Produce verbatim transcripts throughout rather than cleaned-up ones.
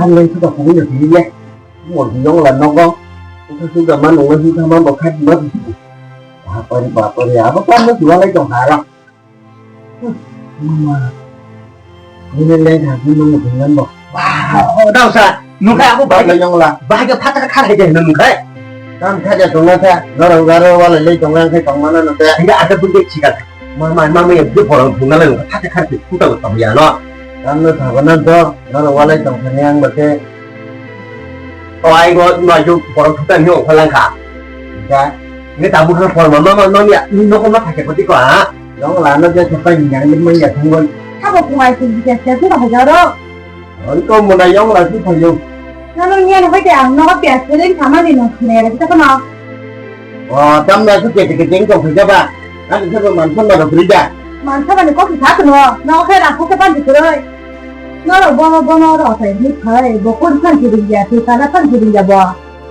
Ang lai suka kung ya sini ya. Mo di yong la nong kong. Suka suka man nong lai suka man bo khat ma. Apa ni apa ni apa kan mo suka lai tong harap. Mama. Ini lai tha ni mo nong bo. Wow, dao sa. Nung khai abo bahai. Lai yong la. Bahai ke phat ka khai ke nung khai. Kam khaja tongna kha, norok garo walai lai tongna khe tongmana no khe. Hingke asa bwrwi sikha. Mama, mama ya bwrwi borok thungna lai nokha, thate khar khe khuta bo tong ya no. Tamno thabo na do, norok walai tong thani ang ba khe. O ai go, no ajo borok thuta ni ongkha lang kha. Ja. Nge tabu kha forma mama no ya, ni nokho ma thake pati ko ha. Yong la no je sapai ni yang ni mai ya thung gon. Thabo phungai sing bisa sia sing ba jaro. Oi ko mona yong la si phayo. Nalo niya no bai te ang no pya sering sama ni no khne ra kita kono. O tam na su ke ke jeng ko khja ba. Kan se ko man phone ma ro free da. Man sa ba ni ko ki sa no. No khe ra ko ke pan di kroi. No ro bono bono ro sai ni khai bo kon phan ki ri ya ti ka na phan ki ri ya bo.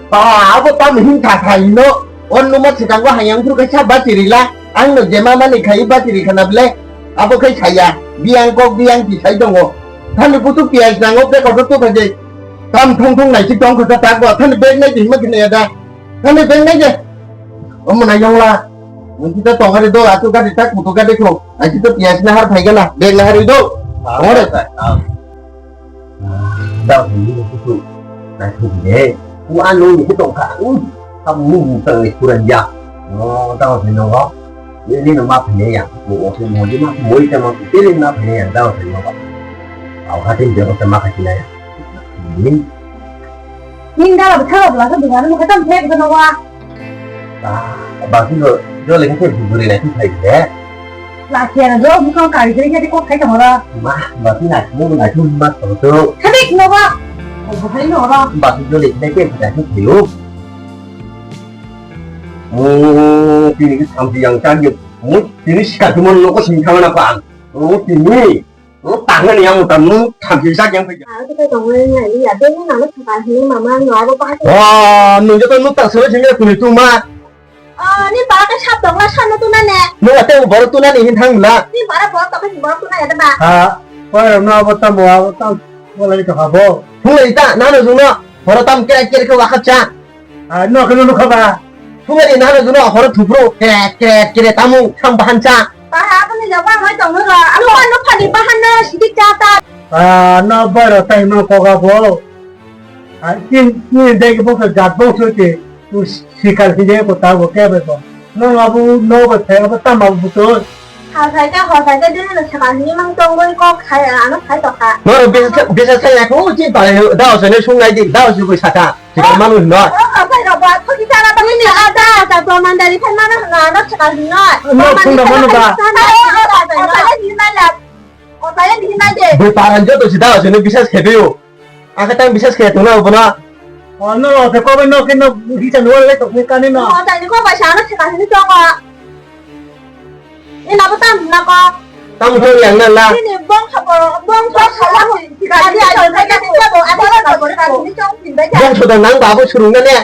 Ba abo tam hin tha khai no. On no ma si dang wa hayang thru ka sa ba ti ri la. Ang no jema mani khai ba ti ri khana ble. Abo khai saya. Biang kok biang ti sai dongo. Thani butu piyaj nango, bek kotor to khaje. Tam thung thung nai si tong kha tak ba. Thani bek nai di ma kine da. Thani bek nai je. Omo nai yong la. Nang kita tong hari do, atu gari tak, butu gari ko. Ai kita piyaj na har phai gala. Bek na hari do. Ore. Dao ni ni kutu. Na tu de. Ku anu ni kutu ka. U. Kamu ni ta kuran ya. No, dao ni no. Ni ni no ma phai ya. Ku o se mo ni ma mo ita ma ku te ni ma phai ya dao ni no. Au ha tin de ko ma ka kina ya. Ni. Ni dao ka ba ka dukan mo ka tam phek no wa. Ah, basi lo, jo lagi tu buburi lagi tu khai de. Laki ada jo bukan kari kari jadi kok khai kamera. Mah, basi laki lo lagi mas tu. Tadi kenapa? Oh, bukan lo orang. Basi jo lagi tu khai lo. Oh, ini sampai yang canggih. Oh, ini sikat cuma lo kok sini kawan apa? Oh, ini. Nuk tang ni yang utam nuk tham si sak yang phaikha. Ang khe tong nai nai ya, bini nang nuk thang hini mama no abo bahai. Oh, nung joto nuk tang selo sini kuni tu ma. Oh, ni bara ke sap tong la sano tu nane. Nuk ate borok tu nani hin thang la. Ni bara borok tong khe borok tu nane ba. Ha, oi no abo tam bo abo tam bo lai to habo. Hung lai ta nano jung no. Borok tam kere kere ke wakhap cha. Ah, no, khe no nukha ba? Phungani nahano juno horo thupro kret kret kret tamung thang bahan cha. Paha aboni jaba hai tong nuro. Ano ano phani bahan no sidik cha ta. Ah, no baro tai no koga bo. Ah, kin ni dek bo ke gat bo ke ke. Tu sikar hide ko ta bo ke be bo. No abu no bo thai abu tam abu to. Hor phaikha, hor phaikha, dini no sakal hini mang tongwi kok khai, ano khai tokha. Noro bisa, bisa saya ko, chin pare, dao sene sung nai di, dao sugui saka. Kita manu hino. Oh, oh, khai roba, thoki tara ba. Nini ada, ada, ada, tomandari khai mana hino, ano sakal hino. No, sung da manu ba. Bui paran joto si dao sene bisa sebeyo. Aka tang bisa sebeyo, no, bono. Oh, no, no, se ko no, ke no, bisa no, le to, ke kani no. Oh, tani ko ba sa, ano sakal hini tongo. Ina bo tam na ko. Tam to yang na la. Ini bong sa bo, bong sa sa ya mo. Kali ayo kaya ni sa bo, ani sa bo, ani sa bo, ini chong sin ba ja. Bong so da nang ba bo surung na ne.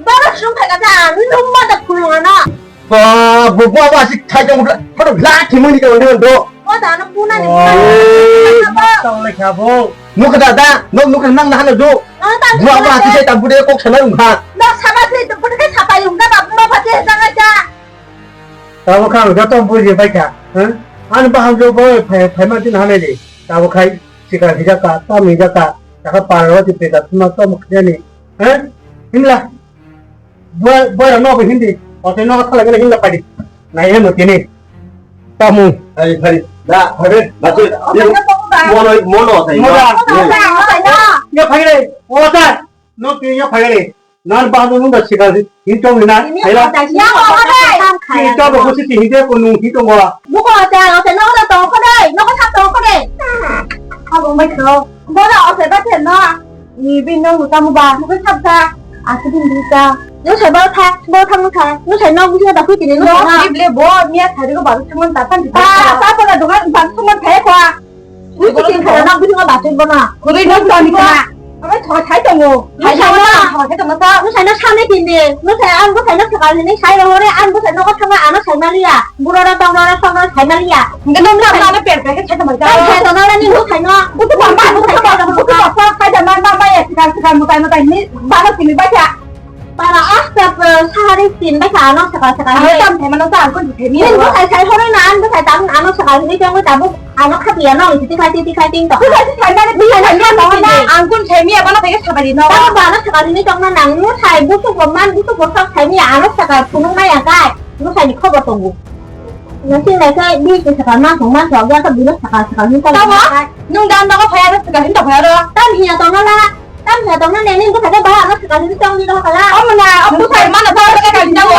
Ba ba surung kaya ta, ni no ma da kurung na. Ba bo bo ba si thai jong photo la ki muni ka ndo do. Ko da no puna ni puna. Tong le kha bo. Nukha da da, no nukha nang na hana do. Bua ba si sai tam pute kok sana rung kha. No sama si tam pute sa pa yung na ba ma ba te sa ga ja. Tabo kha ang joto buji bai kha, ha? Ani baham jo bo phai, phai ma din hanai di. Tabo khai sikar hija ka, tam hija ka, taka parwati peta sima tom khani, ha? Hinla. Bo, bo no bo hindi. Ote no khala gele hinla padi. Na ye mo tini. Tamu. Hai, hai. Da, hai, da. Mono, mono, sai. Mono. Ya phai le. Ota. No ke ya phai le. Nan ba no da sikar hin tong na. Hai la. Ya ko dai. Ki to bo kusi ti hide ko nung hi tong wa. Buko ta, ote no da tong ko dai. No ko sa tong ko dai. Abo mai ko. Bo da ote ba te no. Ni bin no ta mu ba. Mo ko sa ta. Asa din di ta. No sai ba tha, bo tha mo tha. No sai no bu da ku ti ni no. No, ni ble bo, ni a thari ko ba ta mo ta pan. Ta, ta ko da dukan ba ta mo tha ko. Ui, kiting khana na bini ma bathai bono. Khurui no toni khana. Ame thoi thai tongo. Thai tongo na. Thoi thai tongo to. Nusai no sani tindi. Nusai ang bwsai no swkang hini sai rw hore ang bwsai nogo thangma ano sai maliya. Buro rw tong rw rw tong rw sai maliya. Hingke nung no ano per per khe thai tongo. Thai tongo na ni nusai no. Butu bamba nusai no. Butu bamba thai Ang swkang mwtai mwtai hinwi bana simi bacha. Para asta sahari tin bacha ano swkang swkang. Ano tam thai mano ta ang kun thai ni. Ni bo sai sai horo na ang bo sai tam ano swkang hinwi tong ta bo ano khati ano titi khati titi khati to. Sai sai mane bi sai sai na ang kun sai mi abana phai sabari no. Ta ba ano swkang hinwi tong na nang no sai bu su bo man bu su bo sak sai mi ano swkang phunuk na ya kai. Bwsai ni khobor tongo. Nasi nai khe bini se sakal ma thong ma thok ya khe bini sakal sakal hin tong. Tamo? Nung dan nogo phai aro sakal hin tong phai aro. Tam hiya tong la. Tam hiya tong na neng nung bwsai khe bahar no sakal hin tong di kala. Omo na, omo bwsai ma no sakal hin tong.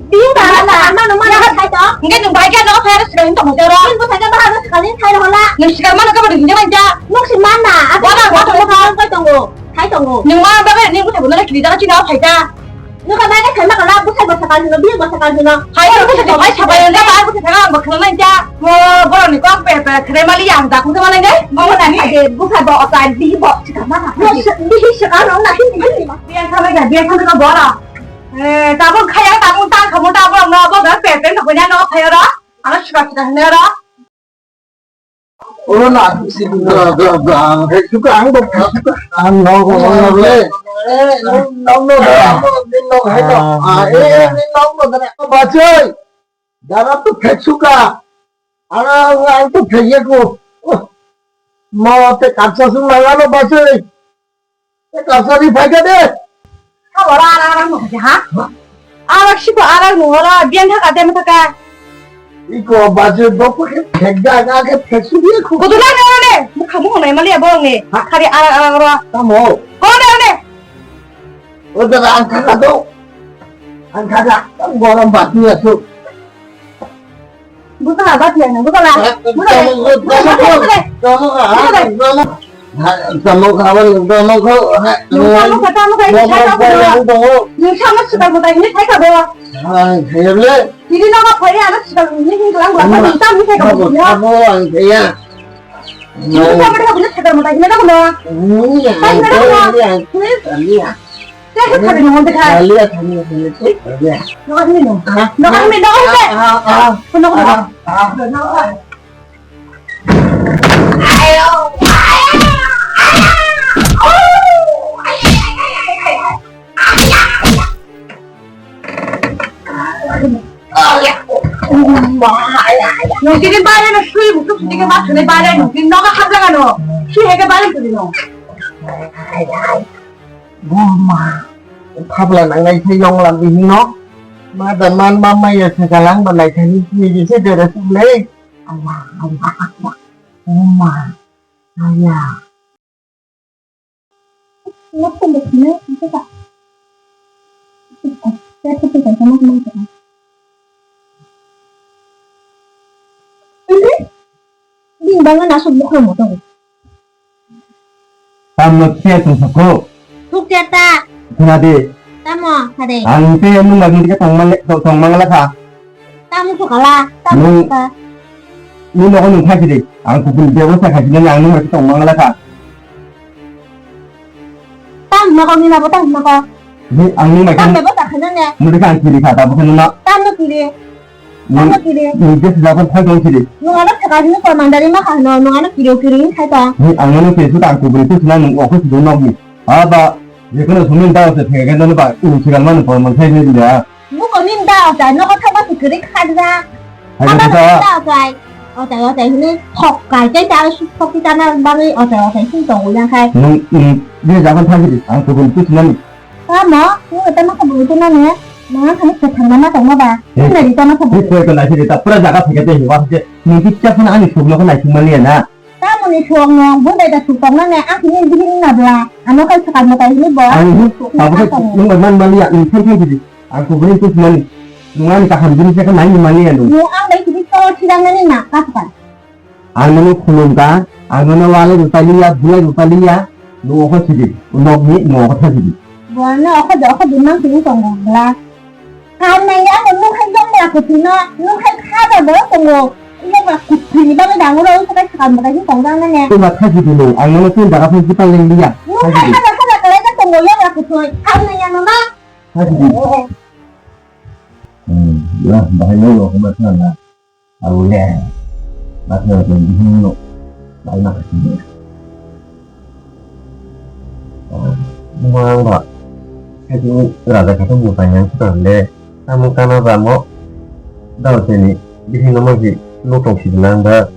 Bini ba na ma no ma na khai to. Nge nung bai khe nogo phai aro sakal hin tong phai aro. Nung bwsai khe bahar no sakal hin khai ro la. Nung sakal ma no khe bo hin tong ja. Nung si ma na. Wala, wala, wala. Khai tongo. Khai tongo. Nung ma ba nung bwsai bo no kiri ja chini phai ja. Nokha bai khe khaima kala bwsai bo sakal hino, bini bo sakal hino. Hai, bwsai bo hai sabai wngkha ba, bwsai sakal ang bo khwlai nai ja. Mo borok ni kok pe pe khwlai mali yang da khung thangma nai nai. Mo na hai de bwsai bo okai bini bo sakal ma sakal. Bini sakal rong na hin hin. Biang khamai da, biang khamai ka bora. Eh, tabuk khaya, tabuk ta khamu tabuk no bo ga pe pe no kunya no khayo ro. Ano sakal sakal hino ro. Oro na, si, ga, ga, ga, ang hai suka, ang bo, ang no, no, no, le. Eh, no, no, no, no, no, no, hai to. Ah, eh, eh, no, no, no, no, bachoi. Dara to phek suka. Ara, ang to phek ya ko. Mo te kapsa sung na, no, bachoi. Te kapsa ni phai ka de. Ka ora ara ara no ha. Ara si ko ara no ora biang tha ka de ma tha ka. Iko baje bok ko ke phek da ga ke phek su dia ko. Ko do na ne ne. Mu khamu nai mali abo ne. Ha? Khari ara ara ora. Tamo. Ko ne ne. O da ang kha ka do. Ang kha ka. Tam gorom bat ni asu. Buka ba tiang buka la. Buka la. Buka la. Buka la. Buka la. Tamo khabar, tamo khabar. Nung tamo kha, tamo kha, ini khai ka bo. Nung sama suka bo, ini khai ka bo. Hai, hai le. Ini nama khai, ana suka ini hin kelang ba, ini tam khai ka bo. Tamo ang kaya. Ini sama dia punya suka bo, ini ka bo. Ini ya. Hai, ini ka bo. Ini ya. Ini ya. Tei khe thani nung tei kha. Alia thani thani tei alia. Nogo himi nung. Ha? Nogo himi nung tei. Ah, ah, ah. Nogo himi nung. Ah, ah. Nogo himi nung. Ayo. Nung tini bare no sui bukuk sui ke ma sui bare nung tini nogo hapla no. Sui heke bare sui no. Buma, phabla nangnai se yongla bihino. Ma da man ma maya se galang ba naithani sini se dere sumle. Aya, aya, aya. Buma, aya. Bini bangma nasuk bukhumu tongo. Tamno phiya tong sokho? Thukya ta. Khna di. Tamo, hade. Ang te nung lagi ke tong mang, tong, tong mang la kha. Tamo sukala, tamo suka. Nung nogo nung kha di. Ang kubun bebosta kha di, ang nung lagi tong mang la kha. Tam nogo ni nabo tam nogo. Ni ang nung mai tam kan. Tam bebosta khana ne. Mudi kan kiri kha, tamo khana na. Tamo kiri. Nung, nung je sejak phai tong sidi. Nung ano thaka hino kormandari ma kha hino, nung ano kiri kiri hin khai ta. Ni ang ano kesu ta kubun tu sina nung okho sidi nok ni. Aba, je kono sumni da se thega kan ba, nung sigal manu korman khai ni dia. Nung ko nin da ta, no ko thaba si kiri kha da. Hai ta. Da ta. Otai, otai, hini thok kai, tei ta su thok ki ta na bangwi otai, otai, sin tong uya khai. Nung, nung, je jagan thagi di, ang kubun tu sina ni. Tamo, nung ta ma kubun tu na ne, nung ang thani kwthang na ma tong ma ba. Eh. Nung na di ta ma kubun. Ni koi ko na sini ta, pura jaga thagi di, wa ke, nung ki cha phana ani sugno ko na sing mali na. Tamoni suang no, bo dai da suk tong na ne, ang kini bihik na bla, ano kai sakal mo kai ni bo. Ang ni, abo kai nung bai man mali ya, nung thang thang di. Ang kubun tu sina ni. Nung ani kaham jini se ka nai ni mali ya nung. Nung ang bai kini tol sidang na ni na, ka sakal. Ang nono khulumkha, ang nono walai rwpaliya, bulai rwpaliya, nwng okho sidi, nokni nwng okho thasidi. Bo ano okho de okho de mang tini tongo bla. Kaham nangya ano nwng hai yong ya kuthwi no, nwng hai kha da bo tongo. Yong ya kuthwi ni bagwi dango ro, oi sakai sakal mwtai hi tongjak nani. Tei ma thasidi nwng, ang nono tei jaga phai jipa leng liya. Nwng hai kha da kha da kalai da tongo yong ya kuthwi, kaham nangya no ma. Thasidi. Hmm, ya, bahai nwng okho ma thang na. Au le, bakhe o tong bihing no, bai ma kasi ne. Oh, Mo ang ba. Khaji raja khato mo tanya ang suka le. Amo kana ba mo. Dao teni. Bihi no mo hi. Lo tong si lang ba.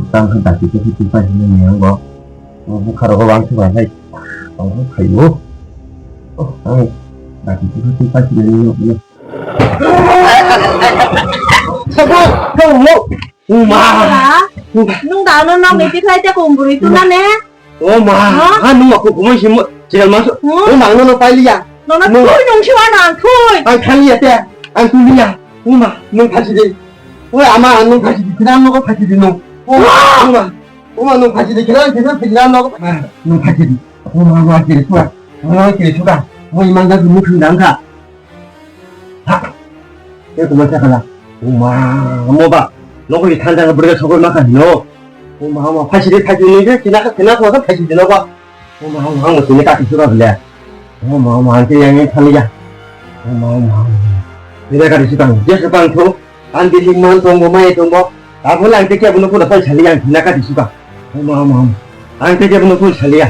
Tam khe dati khe khe pai hwnwi ni ang bo. Bo bwkha rogo ang khe bai hai. Ang khe phaio. Oh, ang dati khe khe pai hwnwi ni ang bo. Sabo, sabo mo. Uma. Nung da no nong ni tiklai te kong buri tu na ne. O ma, ha? Ha, nung aku kumai simo, chikal masu. Hmm? O ma, nung no pai liya. Nung no thui nung siwa nang thui. Ang thang liya te, ang tu liya. O ma, nung thasi de. O ama, nung thasi de, kina nung ko thasi de nung. O ma, o ma, o ma, nung thasi de, kina, kina, kina nung ko. Ma, nung thasi de. O ma, ma, kiri suka. Ma, kiri suka. O imang ga nung thang dang ka. Ha. Ke kuma sakala. Uma, mo ba. Nokri than jang bwrwi sokol ma kha hino. Uma, uma, phaisi de, phaisi de, kina, kina ko phaisi de no ba. Uma, uma, ang sini kati sura bile. Uma, uma, ang ke yang thali ya. Uma, uma, uma. Bile kati sutang. Je sepang thu. Ang di man tong bo mai tong bo. Abo lang ke ke buno ko da pai sali yang kina kati suka. Uma, uma, uma. Ang ke ke buno ko sali ya.